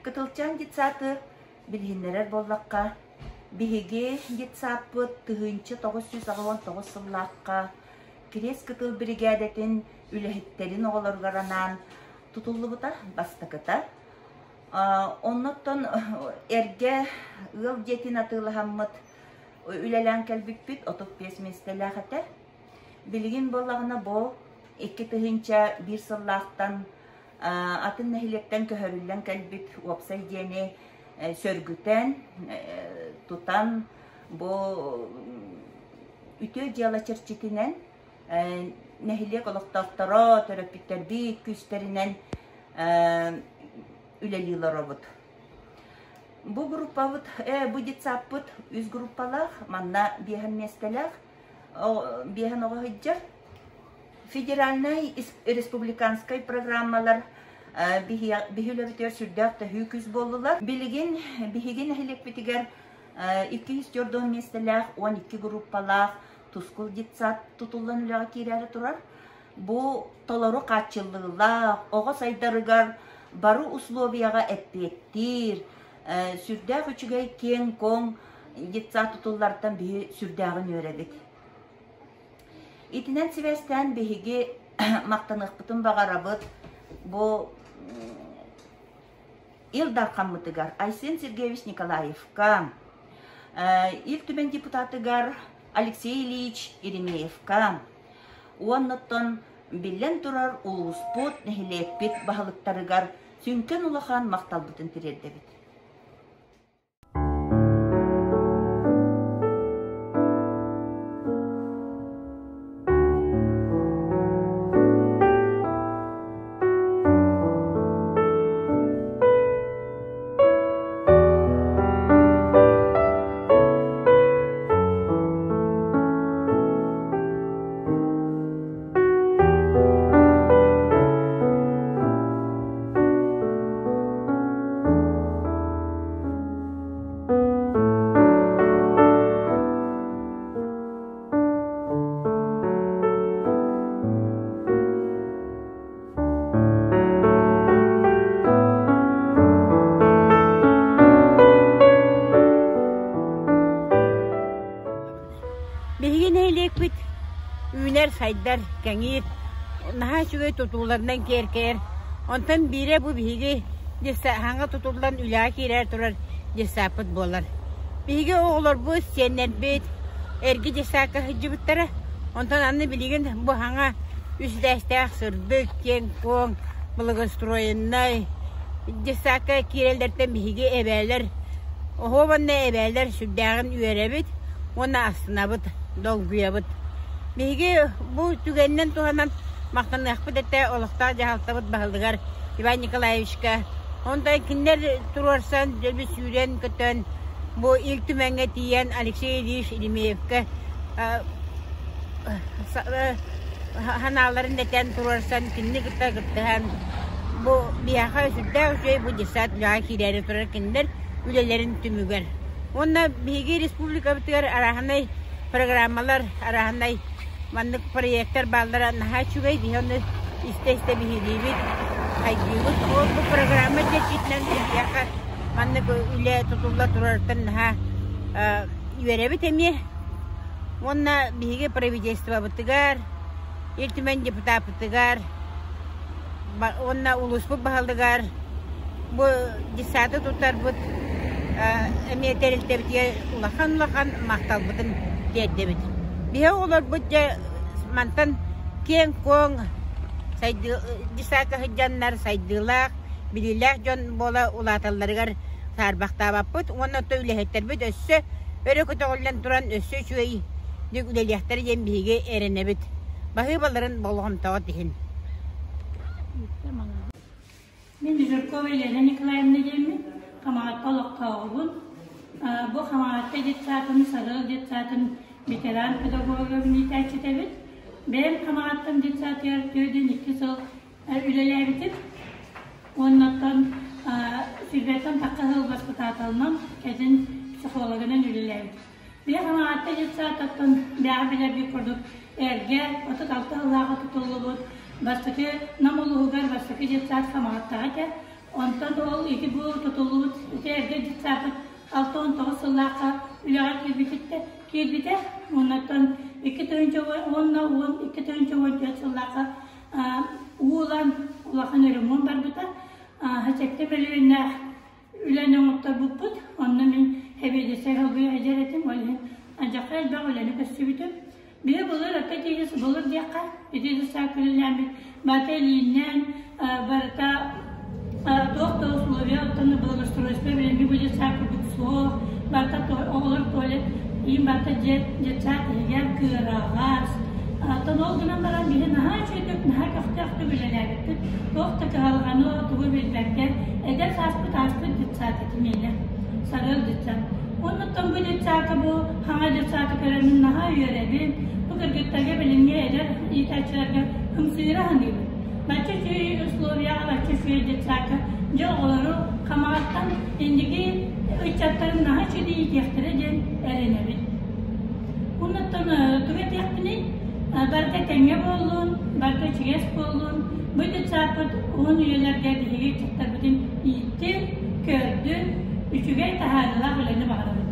Кытылчаан детсады билиһиннэрэр буоллахха, биһиги детсадпыт 1989 сыллаахха Кириэс Кытыл биригээдэтин үлэһиттэрин оҕолоругар анаан тутуллубута бастакыта. Оннуттан эргэ ыал дьиэтин атыылаһаммыт үлэлээн кэлбиппит 35 миэстэлээх этэ. Билигин буоллаҕына бу 2001 сыллаахтан атын нэһилиэктэн көһөрүллэн кэлбит уопсай дьиэни сөргүтэн, тутан бу үтүө дьыала чэрчитинэн нэһилиэк олохтоохторо, төрөппүттэрбит күүстэринэн үлэлии олоробут. Бу группабыт, бу детсадпыт үс группалаах, манна биэһэн миэстэлээх, биэһэн оҕо сылдьар. Федеральнай республиканскай программалар биһи үлэбитигэр сүрдээх төһүү күүс буоллулар. Билигин биһиги нэһилиэкпитигэр 240 миэстэлээх 12 группалаах Тускул детсад тутуллан үлэҕэ киирээри турар. Бу толору хааччыллыылаах, оҕо сайдарыгар бары условияҕа эппиэттиир, сүрдээх үчүгэй киэҥ-куоҥ детсад тутуллартан биһи сүрдээҕин үөрэбит. Итинэн сибээстээн биһиги махтаныахпытын баҕарабыт бу Ил Дархаммытыгар Айсен Сергеевич Николаевка, Ил Түмэн депутатыгар Алексей Ильич Еремеевка уоннаттан биллэн турар улууспут, нэһилиэкпит баһылыктарыгар сүҥкэн улахан махталбытын тириэрдэбит. Биһиги нэһилиэкпит үүнэр-сайдар, кэҥиир, наһаа үчүгэй тутууларынан киэркэйэр. Онтон биирэ бу биһиги хаҥа тутуллан үлэҕэ киирэр турар детсадпыт буолар. Биһиги оҕолорбут, сиэннэрбит эргэ детсадка сылдьыбыттара. Онтон аны билигин бу хаҥа үс этээстээх сырдык, киэҥ-куоҥ, благоустроеннай детсадка киирэллэртэн биһиги эбээлэр, оһуобанна эбээлэр сүрдээҕин үөрэбит уонна астынабыт, долгуйабыт. Биһиги бу түгэнинэн туһанан махтаныахпыт этэ олохтоох дьаһалтабыт баһылыгар Иван Николаевичка. Онтон кинилэр туруорсан, дьөлбү сүүрэн-көтөн бу Ил Түмэҥҥэ тиийэн Алексей Ильич Еремеевкэ санааларын этэн туруорсан кинини кытта кыттыһан бу биһиэхэ сүрдээх үчүгэй бу детсад үлэҕэ киирээри турар кинилэр үлэлэрин түмүгэр. Уонна биһиги республикабытыгар арааһынай программалар, арааһынай маннык проектар бааллара наһаа үчүгэй, биһи ону истэ-истэ биһириибит, хайгыыбыт. Ол бу программа чэрчитинэн биһиэхэ маннык үлэ тутулла турарыттан наһаа үөрэбит эмиэ. Уонна биһиги правительствобытыгар, Ил Түмэн депутаппытыгар уонна улууспут баһылыгар бу детсады тутарбыт эмиэ тэрилтэбитигэр улахан-улахан махталбытын тиэрдэбит. Биһи оҕолорбут дьэ мантан киэҥ-куоҥ детсадка сылдьаннар сайдыылаах, билиилээх дьон буола улааталларыгар саарбахтаабаппыт уонна оттон үлэһиттэрбит өссө өрө көтөҕүллэн туран өссө үчүгэйдик үлэлиэхтэрэ диэн биһиги эрэнэбит. Баһыыбаларын болҕомтоҕо иһин. Мин Жиркова Елена Николаевна диэммин, Хамаҕатта олохтооҕубун. Бу Хамаҕатта детсадын, Сарыал детсадын ветеран педагогын иитээччитэбит. Бэйэм Хамаҕаттам детсадыгар 42 сыл үлэлээбитим. Уоннаттан сүүрбэттэн тахха сыл баспытааталынан, кэлин психологынан үлэлээбитим. Бэйэ Хамаҕатта детсадтан бэйэҕэ билэргит курдук эргэ 36 сыллааҕы тутуллубут бастакы Нам улууһугар бастакы детсад Хамаҕаттаҕа этэ. Онтон ол ити бу тутуллубут ити эргэ детсадпыт 69 сыллаахха үлэҕэ киирбититтэ киирбитэ. Оннуттан 2010 уонна 12 2014 сыллаахха уу ылан улахан өрөмүөн барбыта. 7 мөлүйүөннээх үлэни оҥотторбуппут. Онно мин сэбиэдиссэй солбуйа сылдьар этим. Ол иһин алдьархай элбэх үлэни көрсүбүтүм. Биһи былыр опять былыр диэххэ, ити детсад үлэлээбит бата илииннээн барыта туох да условия оттон благоустройство билиҥҥи бу детсад курдук суох. Барыта оҕолор туалет иин барыта детсад иһигэр кыараҕас. Оттон ол гынан баран биһи наһаа үчүгэйдик, наһаа көхтөөхтүк үлэлээбиппит. Туох да кыһалҕаны тугу билбэккэ эдэр сааспыт ааспыт детсад этэ миэнэ. Сарыал детсад. Оннуттан бу детсадка бу хаҥа детсады көрөммүн наһаа үөрэбин. Бу кыргыттарга билиҥҥи эдэр иитээччилэргэ ымсыыра саныыбын. Бачча үчүгэй условияҕа, бачча үчүгэй детсадка дьэ оҕолору Хамаҕаттан инники ыччаттарын наһаа үчүгэй иитиэхтэрэ диэн эрэнэбин. Оннуттан тугу этиэхпиний? Барыта тэҥҥэ буоллун, барыта үчүгэс буоллун. Бу детсадпыт уһун үйэлэргэ биһиги ыччаттарбытын ииттин, көрдүн, үчүгэй таһаарыылаах үлэни баҕарабын.